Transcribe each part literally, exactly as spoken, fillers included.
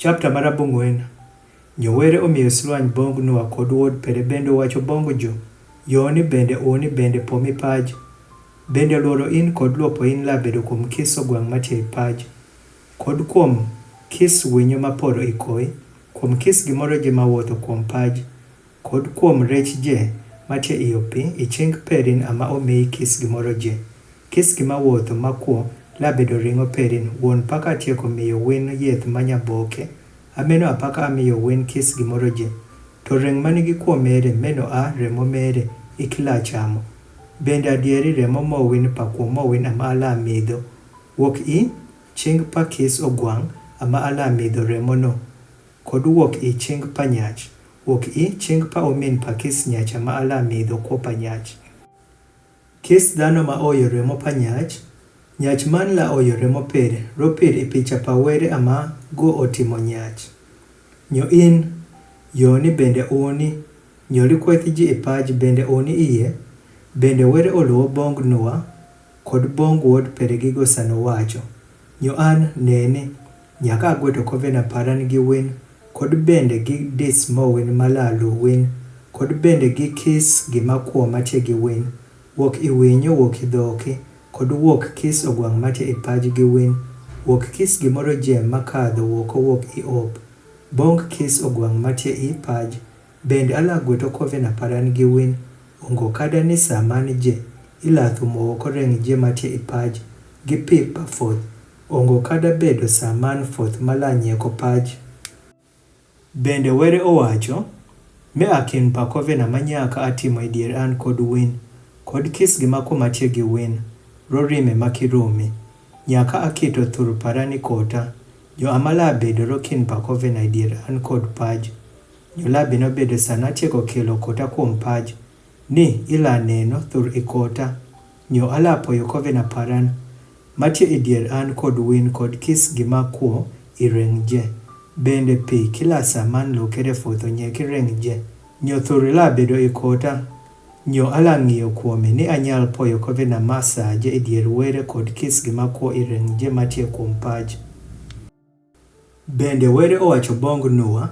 Chapta mar abungwen. Nyo were omiyo slwany bong Nua kod wod pere bende wacho bong jo, yoni bende oni bende pomi paj. Bende lworo in kod luopo in labedo kuom kis ogwang' matie i paj, kod kuom kis winyo maporo i koi, kuom kis gimoro je mawuotho kuom paj, kod kuom rech je matie iyo pi i ching perin ama omiyi kis gimoro je. Kis gima wuotho makwo labedo ring'o perin, wuon paka tieko miyo win yeth ma nyaboke, ameno apaka amiyo win kis gimoro je. To ring' manigi kwo mere meno a remo mere ikila chamo. Bende adieri remo mowin pa kwo mowin ama ala midho. Wuok i ching pa kis ogwang' ama ala midho remono, kod wuok i ching pa nyach, wuok i ching pa omin pa kis nyach ama ala midho kwo pa nyach. Kis dhano ma oyo remo pa nyach, nyach man la oyo remo pere, ropir i picha pa were ama go otimo nyach. Nyo in, yoni bende oni, nyo likweth ji i paj bende oni iye, bende were oluwo bong Nua, kod bong wod pere gi gosano wacho. Nyo an, nene, nyaka agweto kovena paran gi win, kod bende gi dis mowin malalu win, kod bende gi kis gima kwo matie gi win, wuok i winyo wuok i dhoki, kod wuok kis ogwang' matie i paj gi win, wuok kis gimoro je makadho wuoko wuok i op. Bong kis ogwang' matie i paj, bende ala gweto kovena paran gi win, ongo kada ni sa man je, ila thumo wuoko reng je matie i paj, gi pi pa foth, ongo kada bedo sa man foth mala nyieko paj. Bende were owacho, me akin pa kovena ma nyaka atimo i dier an kod win, kod kis gima kwo matie gi win, rorime ma kirumi. Nyaka akito thur parani kota, nyo amala bedo rokin pa kovena i dier an kod paj. Nyo labi nobedo sa natieko kelo kota kuom paj, ni ila neno thur i kota, nyo ala poyo kovena paran, matie i dier an kod win kod kis gima kwo i reng je. Bende pi kila sa man lukere fotho nye ki reng je. Nyo thur ila bedo i kota, nyo ala ng'iyo kuome ni anyal poyo kovena ma sa je i dier were kod kis gima kwo i reng je matie kuom paj. Bende were owacho bong Nua,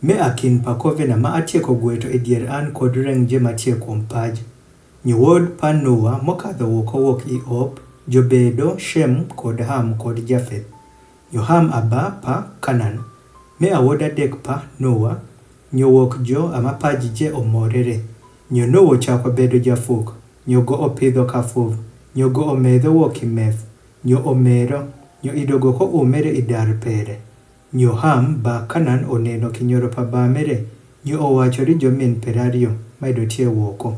me akin pa kovena ma atieko gweto i dier an kod reng je matie kuom paj. Nyo wod pa Nua mokadho wuok owuok i op, jobedo Shem kod Ham kod Jafeth. Nyo Ham aba pa Kanan, me awod adek pa Nua, nyo wuok jo ama paj je omorere. Nyo Nua ochako bedo jafuk, nyo go opidho kafuv, nyo go omedho wuok i mef, nyo omero, nyo idogo ko umere i dar pere. Nyo Ham ba Kanan oneno kinyoro pa bamere, nyo owacho ri jomin pere ariyo ma ido tie wuoko.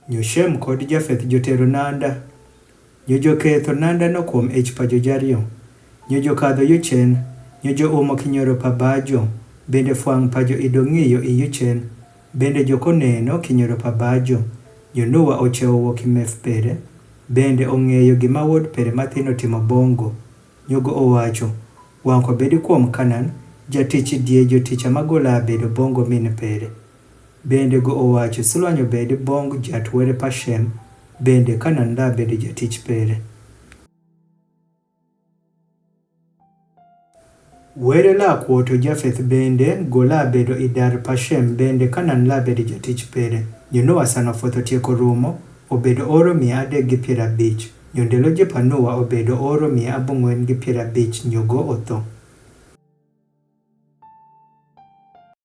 Nyo Shem kod Jafeth jotero nanda, nyo joketho nanda no kuom ich pa jo jariyo, nyo jokadho yuchen, nyo joumo kinyoro pa bajo, bende fwang' pa jo ido ng'iyo i yuchen, bende jokoneno kinyoro pa bajo. Nyo Nua ochewo wuok i mef pere, bende ong'eyo gima wod pere mathin otimo bongo. Nyo go owacho, wang' kobedi kuom Kanan, jatich die jotich ama gola bedo bongo min pere. Bende go owacho, silwanyo bedi bong jat were pa Shem, bende Kanan la bedo jatich pere. Were la kwoto Jafeth bende go la bedo i dar pa Shem, bende Kanan la bedo jatich pere. Nyo Nua sano fotho tieko rumo, obedo oro mia adek gi piero abich. Nyo ndelo je pa Nua obedo oro mia abung'wen gi piero abich nyo go otho.